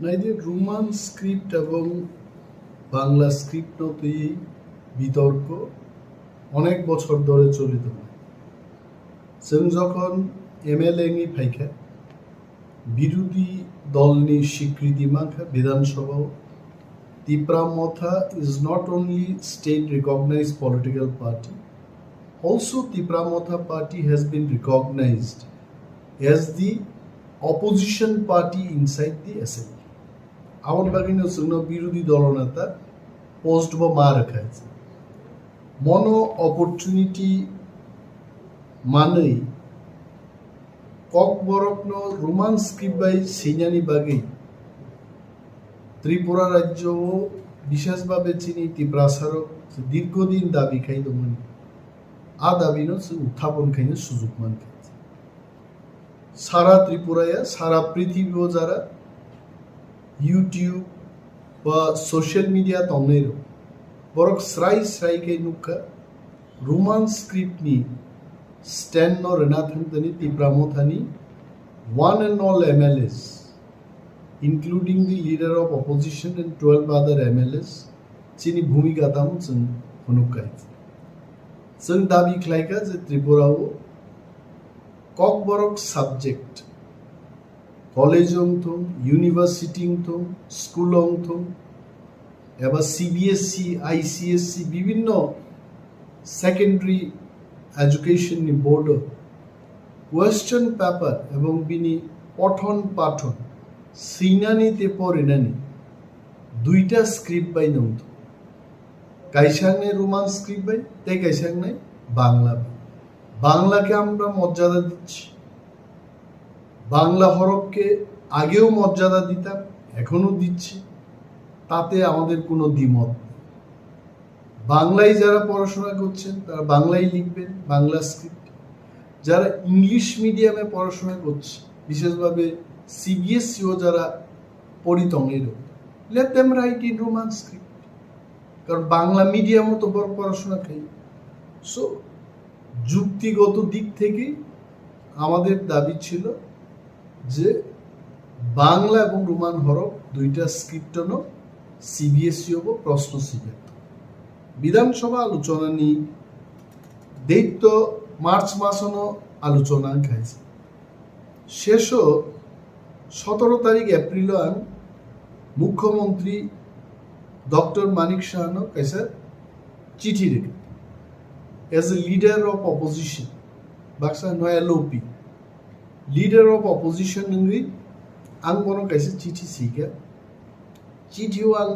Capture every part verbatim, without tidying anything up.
Naidi, Roman script ebong Bangla script no twi bitorko onek bochor dhore choli tongo. Chwng jokhon M L A wngwi phaikha, birudhi dolni swikriti mankha Bidhan Sabhao. Tipra Motha is not only state recognized political party, also Tipra Motha party has been recognized as the opposition party inside the assembly. Aboni bagwino chwngno birudhi dolo neta post bo ma rwkha. Mono opportunity manwi Kokborokno Roman script bai swinani bagwi Tripura rajyo o, bishesh bhabe chini Tiprasa rok dirghodin dabi khai tongmani. A dabi no chwng uthapon khaina sujuk mankha. Sara Tripura ya, sara prithibi o jara YouTube ba social media tongnai rok, borok srai srai khe nukha, Roman script ni stand no rwna thang tani Tipra Motha ni one and all M L As, including the leader of opposition and twelve other M L As, chini bhumika tamo chwng phunuk kha. Chwng dabi khlai kha je Tripura o Kokborok subject, college wng thung, university wng thung, school wng thung, eba C B S E, I C S E, bibhinno secondary education ni board o question paper ebong bini pothon pathon swinani tei porinani duita script bai nung thung. Kaisa wngnai Roman script bai, tei kaisa wngnai Bangla bai. বাংলাকে আমরা মর্যাদা দিচ্ছি, বাংলা হরফকে আগেও মর্যাদা দিতাম, এখনো দিচ্ছি, তাতে আমাদের কোনো দ্বিমত নেই। বাংলায় যারা পড়াশোনা করছেন, তারা বাংলায় লিখবেন, বাংলা স্ক্রিপ্ট। যারা ইংলিশ মিডিয়ামে পড়াশোনা করছে, বিশেষভাবে সিবিএসইও যারা পড়ি tongwi rw, let them write in Roman script. কারণ বাংলা মিডিয়ামও তো বড় পড়াশোনা খাই। সো যুক্তিগত দিক থেকে আমাদের দাবি ছিল যে বাংলা এবং রোমান হরফ দুইটা স্ক্রিপ্টনো সিবিএসই হবো প্রশ্ন সিলেক্ট। বিধানসভা আলোচনা নিয়ে date to March মাসনো আলোচনা খাইছে। শেষও সতেরো তারিখ এপ্রিলও আমি মুখ্যমন্ত্রী ডক্টর মানিক সাহানো কাছে চিঠি রেখে, as a leader of opposition, baksa no L O P, leader of opposition wngwi ang bono kaisa chithi sika. Chithi o ang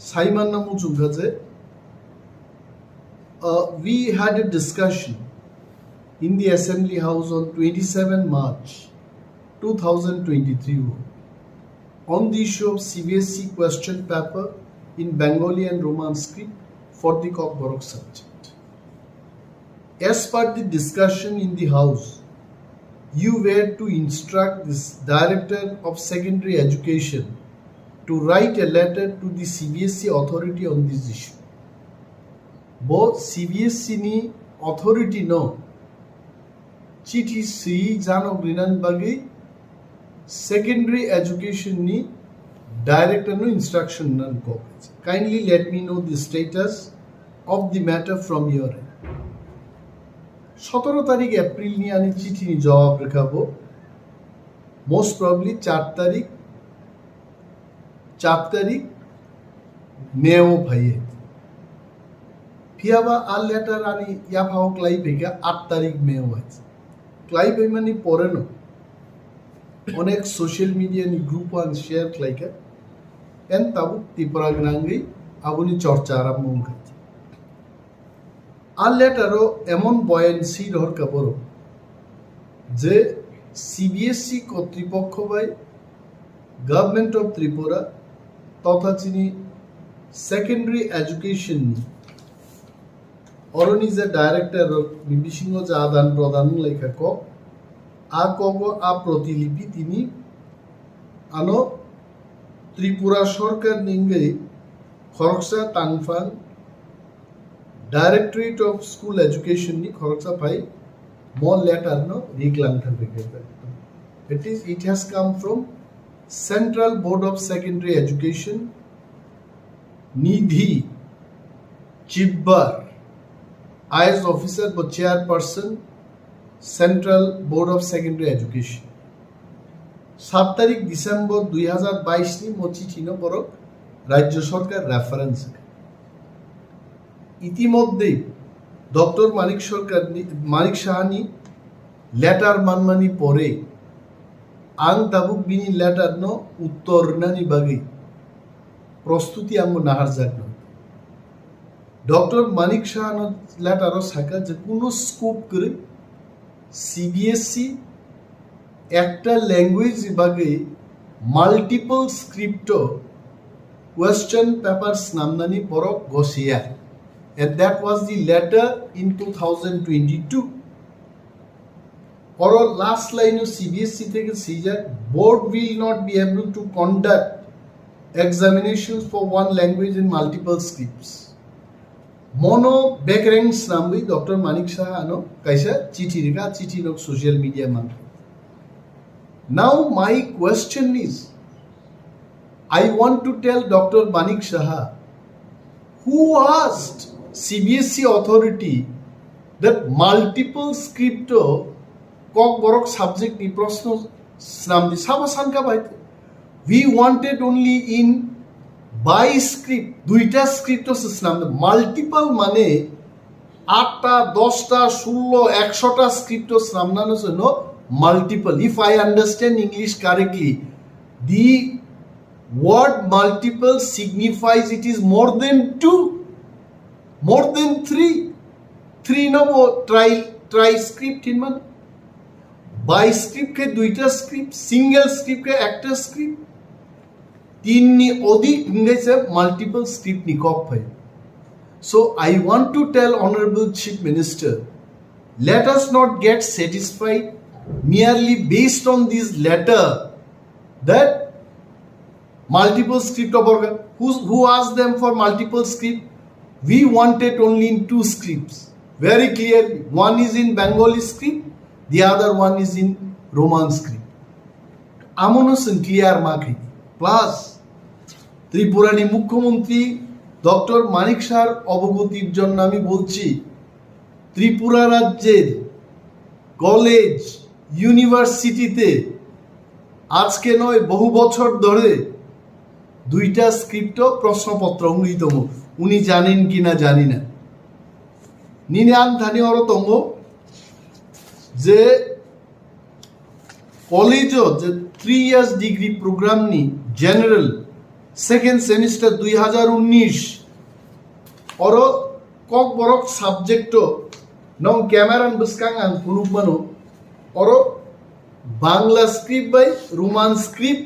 saimanna muchungkha je, uh, we had a discussion in the Assembly House on twenty-seven March two thousand twenty-three on the issue of C B S E question paper in Bengali and Roman script for the Kokborok subject. As per the discussion in the House, you were to instruct this Director of Secondary Education to write a letter to the C B S E authority on this issue. Bo C B S E ni authority no chithi swi janok rinan bagwi secondary education ni director no instruction nan kok. Kindly let me know the status of the matter from your end. সতেরো তারিখ April ni ani chithi ni jawab rwkha bo, most probably চার তারিখ, চার তারিখ May o phaiye. Phiyaba a letter ani yaphao klai phaikha আট তারিখ May o hai. Klai phaimani poreno onek social media ni group o ang share khlaikha. En tabuk Tipra gwnangwi aboni chorcha arambho wngkha. A letter o emon boyan si rohor kha borok je C B S E kotripokho bai Government of Tripura totha chini secondary education ni oroni je director rok ni bisingo je adan prodan wnglaikha kok, a kogo a protilipi tini ano Tripura sorkar ni wngwi khoroksa tangphang Directorate of School Education ni khoroksa phai mo letter no riglang thangwi khe. It is, it has come from Central Board of Secondary Education, Nidhi Chibbar, I A S officer bo chairperson, Central Board of Secondary Education. সাত তারিখ ডিসেম্বর দুই হাজার বাইশ ni mo chithi no borok Rajya Sarkar reference. ইতিমধ্যে ডক্টর মানিক সরকার নি-, মানিক Sahani letter manmani pore ang tabuk bini letter no uttor rwnani bagwi prostuti ang bo naharjakno. Doctor Manik সাহানো letter o sakha je kuno scope kwrwi C B S E ekta language ni bagwi multiple script o question paper snamnani borok gosiya, and that was the letter in two thousand twenty-two. Oro last line o C B S E theke swijak, board will not be able to conduct examinations for one language in multiple scripts. Mono bekreng snamwi Doctor Manik Saha ano kaisa chithi rikha, chithi nok social media man. Now my question is, I want to tell Doctor Manik Saha, who asked C B S E authority that multiple script o Kokborok subject ni proshno snamdi, sabo sanka bai. We wanted only in by script, duita script o se snamdi. Multiple mane atta, dosta, sullo, ekshota script o snamnano se no multiple. If I understand English correctly, the word multiple signifies it is more than two, more than three. Three no bo tri, tri script hinman. Bi script khe duita script, single script khe ekta script. Tinni odik hingke se multiple script ni kok phai. So I want to tell Honorable Chief Minister, let us not get satisfied merely based on this letter that multiple script of organ. Who, who asked them for multiple script? We wanted only in two scripts. Very clearly, one is in Bengali script, the other one is in Roman script. Amono chwng clear ma khaidi. Plus, ত্রিপুরানি মুখ্যমন্ত্রী ডক্টর মানিক সাহার অবগতির জন্য আমি বলছি, ত্রিপুরা রাজ্যের কলেজ, ইউনিভার্সিটিতে আজকে নয়, বহু বছর ধরে দুইটা স্ক্রিপ্ট প্রশ্নপত্র ungwi tongo. উনি জানেন কিনা জানি না। Nini ang thani oro tongo je college o je three years degree program ni general second semester dui hazar unnish, oro Kokborok subject o nong camera ni bwskang ang phunuk mano, oro Bangla script bai Roman script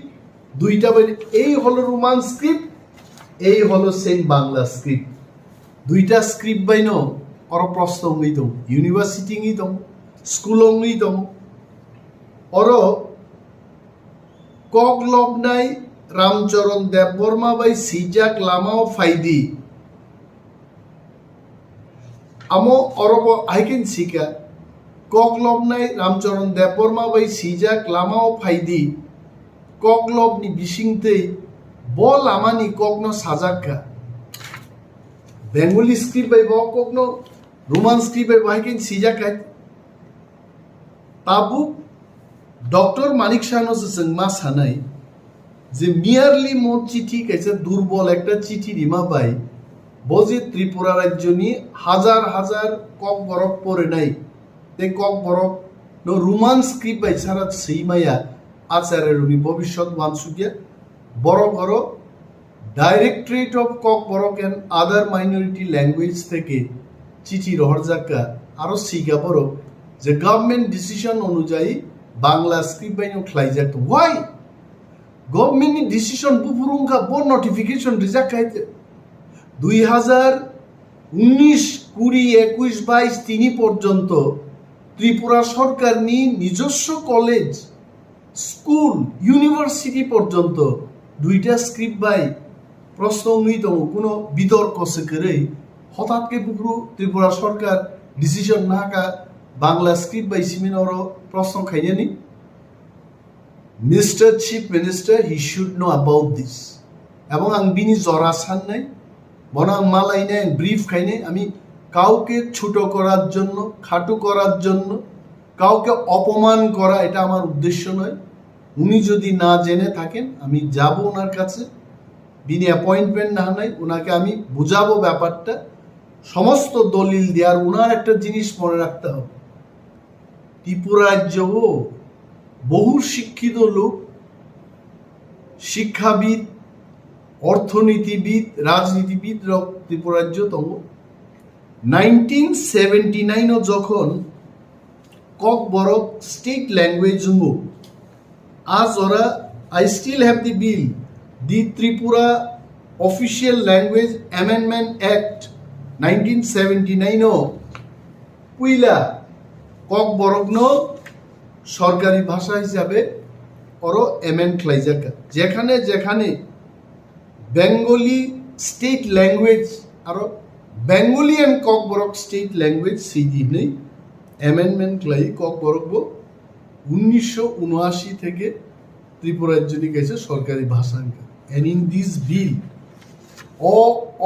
duita bai, ei holo Roman script, ei holo same Bangla script. Duita script bai no oro proshno wngwi tongo, university wngwi tongo, school wngwi tongo. Oro kok lobnai Ramcharan Debbarma bai swijak lamao phaidi. Amo orobo hai khe sika, kok lobnai Ramcharan Debbarma bai swijak lamao phaidi, kok lobni bisingtwi bo lamani kokno sajak kha. Bengali script bai bo kokno, Roman script bai bo hai khe swijak kha. Tabuk Doctor Manik Sahano se chwng ma sanai je merely mo chithi kaisa durbol ekta chithi rima bai bo je Tripura rajyoni hajar hajar Kokborok porinai tei Kokborok no Roman script bai sara swi maya, Acharya rokni bobiswt wansukya, borok oro Directorate of Kokborok and Other Minority Language theke chithi rohorjak kha, aro sika borok je government decision onujayi Bangla script bai no khlaijak. Why? Government ni decision buphuru wngkha, bo notification rijak khai te. Dui hazar unnish, kuri, ekush, baish tini porjonto Tripura sorkarni nijoswo college, school, university porjonto duita script bai proshno wngwi tongo, kuno bitorko se kwrwi. Hothat khe buphuru Tripura sorkar decision nahakha Bangla script bai simi oro proshno khainani. Mister Chief Minister, he should know about this. এবং ang bini jora sannai, bono ang malainai, ang brief khainai, আমি কাউকে ছোট করার জন্য, খাটো করার জন্য, কাউকে অপমান করা, এটা আমার উদ্দেশ্য নয়। উনি যদি না জেনে থাকেন, আমি যাব ওনার কাছে, bini অ্যাপয়েন্টমেন্ট না নেই, ওনাকে আমি বুঝাবো ব্যাপারটা, সমস্ত দলিল দিয়ে। আর ওনার একটা জিনিস মনে রাখতে হবে, ত্রিপুরা রাজ্যও বহু শিক্ষিত লোক, শিক্ষাবিদ, অর্থনীতিবিদ, রাজনীতিবিদ রক ত্রিপুরা রাজ্য tongo. Nineteen seventy nine o jokhon Kokborok state language wngo, a jora I still have the bill, the Tripura Official Language Amendment Act nineteen seventy nine o puila Kokborokno sorkari bhasha hisabe oro amend khlaijak. Jekhane jekhane Bengali state language aro Bengali and Kokborok state language sidi hinwi amendment khlai Kokborok bo unnisho unashi theke Tripura rajyoni kaisa sorkari bhasha wngkha. And in this bill, o,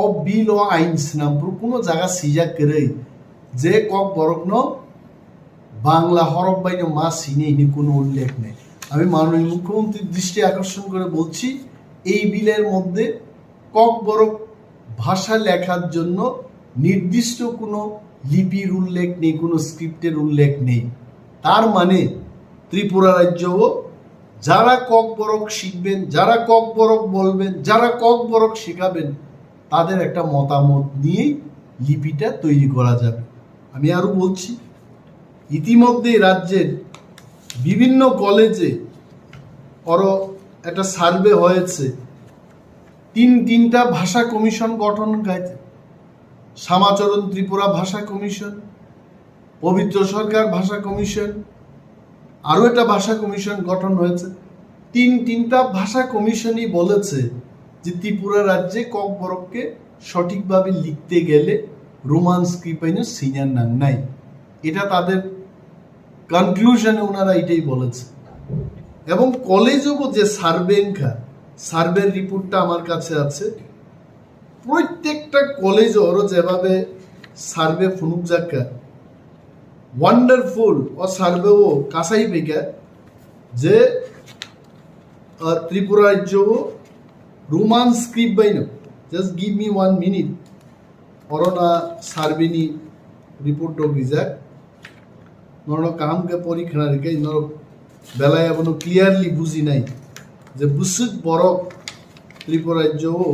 o bill o ain swnam phuru kuno jaga swijak kwrwi je Kokborokno Bangla horok baino ma sini hini kuno ullekh nei. আমি মাননীয় মুখ্যমন্ত্রীর দৃষ্টি আকর্ষণ করে বলছি, এই বিলের মধ্যে ককবরক ভাষা লেখার জন্য নির্দিষ্ট কোনো লিপির উল্লেখ নেই, কোনো স্ক্রিপ্টের উল্লেখ নেই। তার মানে ত্রিপুরা রাজ্যও যারা ককবরক শিখবেন, যারা ককবরক বলবেন, যারা ককবরক শেখাবেন, তাদের একটা মতামত নিয়েই লিপিটা তৈরি করা যাবে। আমি আরও বলছি, ইতিমধ্যেই রাজ্যের বিভিন্ন কলেজে আরও একটা সার্ভে হয়েছে, তিন তিনটা ভাষা কমিশন গঠন হয়েছে, শ্যামাচরণ ত্রিপুরা ভাষা কমিশন, পবিত্র সরকার ভাষা কমিশন, আরও একটা ভাষা কমিশন গঠন হয়েছে। তিন তিনটা ভাষা কমিশনই বলেছে যে ত্রিপুরা রাজ্যে ককবরককে সঠিকভাবে লিখতে গেলে রোমান স্ক্রিপ্ট আইনো সিনিয়র নাং নাই। এটা তাদের কনক্লুশনে ওনারা এটাই বলেছে। এবং কলেজও যে সার্ভে এনখা, সার্ভের রিপোর্টটা আমার কাছে আছে। প্রত্যেকটা কলেজ ওরও যেভাবে সার্ভে ফুনুক যাক্কা, ওয়ান্ডারফুল ও সার্ভে ও কাসাই বেকা যে আহ, ত্রিপুরা রাজ্য ও রোমান স্ক্রিপ্ট বাইনো। Just give me one minute. অরনা সার্ভেনি রিপোর্ট ডগ রিজাক। নরো কাহাম কে পরি খানা রিকে নরো বেলায় আবনো ক্লিয়ারলি বুঝি নাই যে বুসুক বরক ত্রিপুরা রাজ্য ও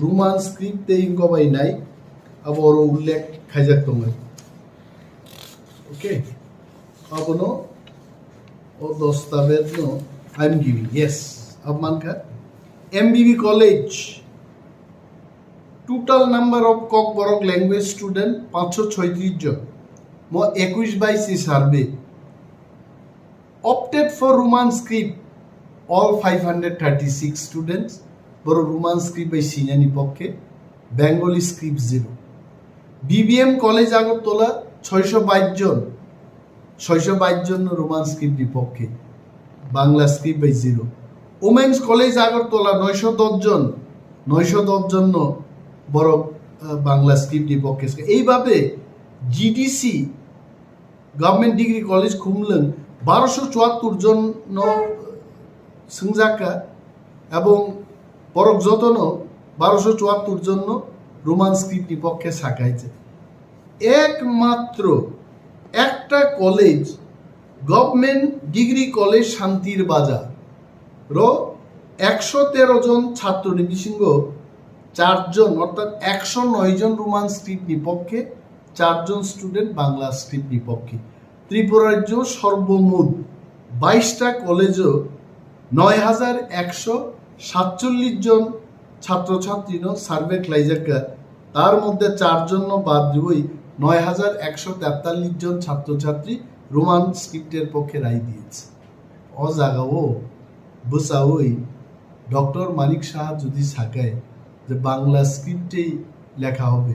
রোমান স্ক্রিপ্ট তে ইনকবাই নাই, আবো অরো উল্লেখ খাইজাক তঙ্গাই। ওকে, আবনো ও দস্তাবেজ নো I am giving, yes, আব মানকা। MBB college, total number of Kokborok language student পাঁচশো ছয়ত্রিশ জন, mo একুশ বাইশ survey. Opted for Roman script, all five hundred thirty six students, বড় রোমান স্ক্রিপ্ট বাই সিনিয়রনি পক্ষে, Bengali script zero. BBM college Agartala ছয়শো বাইশ জন, ছয়শো বাইশ জন রোমান স্ক্রিপ্ট বিপক্ষে, বাংলা স্ক্রিপ্ট বাই জিরো। ওমেন্স কলেজ আগরতলা নয়শো দশ জন, নয়শো দশ জন বড় আহ, বাংলা স্ক্রিপ্ট বিপক্ষে। এইভাবে GDC government degree college Khumlung বারোশো চুয়াত্তর জন সংজাকা এবং বরক যতন বারোশো চুয়াত্তর জন রোমান স্ক্রিপ্ট বিপক্ষে সাকাইছে। একমাত্র একটা কলেজ, গভর্নমেন্ট ডিগ্রি কলেজ শান্তির বাজার র একশো তেরো জন ছাত্র নিবিসিংহ চারজন, অর্থাৎ একশো নয় জন রোমান স্ক্রিপ্ট বিপক্ষে, চারজন স্টুডেন্ট বাংলা স্ক্রিপ্ট বিপক্ষে। ত্রিপুরা রাজ্য সর্বমোট বাইশটা কলেজও নয় হাজার একশো সাতচল্লিশ জন ছাত্রছাত্রীনো সার্ভে খ্লাইজাক্কা, তার মধ্যে চারজন বাদ দিবই নয় হাজার একশো তেতাল্লিশ জন ছাত্রছাত্রী রোমান স্ক্রিপ্টের পক্ষে রায় দিয়েছে। ও জাগাও বুঝাওই ডক্টর মানিক সাহা যদি সাকায় যে বাংলা স্ক্রিপ্টেই লেখা হবে,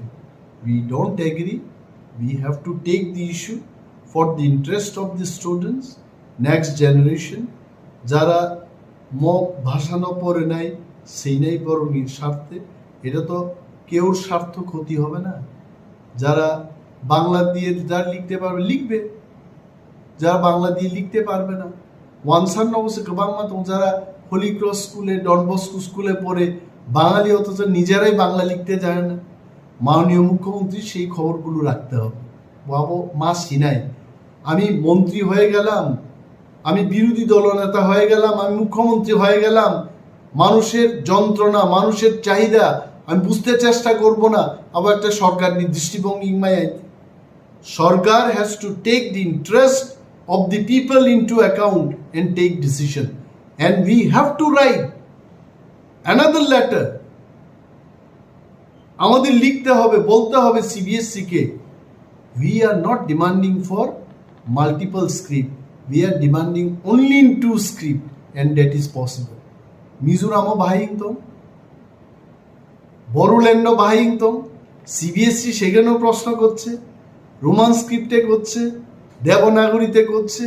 we don't agree, we have to take the issue for the interest of the students, next generation, যারা মগ ভাষা না পড়ে নাই, সেই নাই বরং স্বার্থে, এটা তো কেউর স্বার্থ ক্ষতি হবে না। যারা বাংলা দিয়ে যা লিখতে পারবে, লিখবে। যারা বাংলা দিয়ে লিখতে পারবে না, ওয়ানসান নবসে গবাংমা তং যারা হোলি ক্রস স্কুলে, ডন বস্কো স্কুলে পড়ে বাঙালি, অথচ নিজেরাই বাংলা লিখতে জানে না। মাননীয় মুখ্যমন্ত্রী সেই খবরগুলো রাখতে হবে। বাবু, মা সিনাই, আমি মন্ত্রী হয়ে গেলাম, আমি বিরোধী দলনেতা হয়ে গেলাম, আমি মুখ্যমন্ত্রী হয়ে গেলাম, মানুষের যন্ত্রণা, মানুষের চাহিদা আমি বুঝতে চেষ্টা করব না, আবার একটা সরকার নি দৃষ্টিভঙ্গি ইংমাই আইতে। সরকার has to take the interest of the people into account and take decision, and we have to write another letter. আমাদের লিখতে হবে, বলতে হবে সিবিএসসি কে, we are not demanding for multiple script, we are demanding only in two script, and that is possible. মিজোরামও বাহাই ইংতং, বড়োল্যান্ডও বাহাই ইংতং, সিবিএসসি সেখানেও প্রশ্ন করছে, রোমান স্ক্রিপ্টে করছে, দেবনাগরীতে করছে,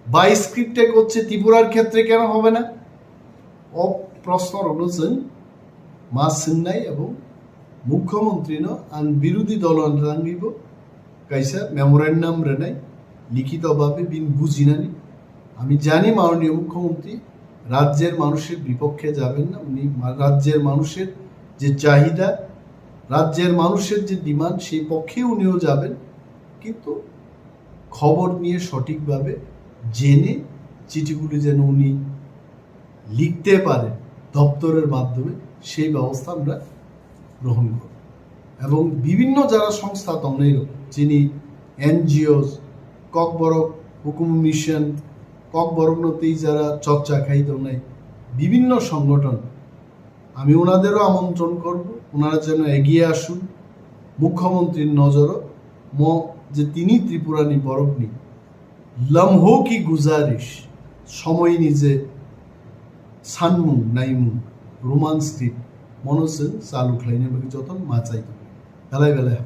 বাই স্ক্রিপ্টে করছে, ত্রিপুরার ক্ষেত্রে কেন হবে না? অ প্রশ্ন রয়েছে মা সিংনাই এবং মুখ্যমন্ত্রী ন আন বিরোধী দল আন রাঙ্গিব কাইসা মেমোরেন্ডাম রেনাই লিখিতভাবে বিন বুঝিনানি। আমি জানি মাননীয় মুখ্যমন্ত্রী রাজ্যের মানুষের বিপক্ষে যাবেন না, উনি মা-, রাজ্যের মানুষের যে চাহিদা, রাজ্যের মানুষের যে ডিমান্ড, সেই পক্ষে উনিও যাবেন, কিন্তু খবর নিয়ে সঠিকভাবে জেনে চিঠিগুলি যেন উনি লিখতে পারেন দপ্তরের মাধ্যমে, সেই ব্যবস্থা আমরা গ্রহণ করব। এবং বিভিন্ন যারা সংস্থা দল নেই, যিনি এনজিও, ককবরক হুকুম মিশন, ককবরক নতেই যারা চর্চা খাই দল নেই, বিভিন্ন সংগঠন, আমি ওনাদেরও আমন্ত্রণ করব, ওনারা যেন এগিয়ে আসুন। মুখ্যমন্ত্রীর নজরও ম যে তিনি ত্রিপুরানি বরকনি লম্হো কি গুজারিশ, সময় নিজে সানমুং নাইমুং, রোমান স্ক্রিপ্ট মনোসেন চালু খাইনে বাকি যতন মাচাই। বেলায় বেলায়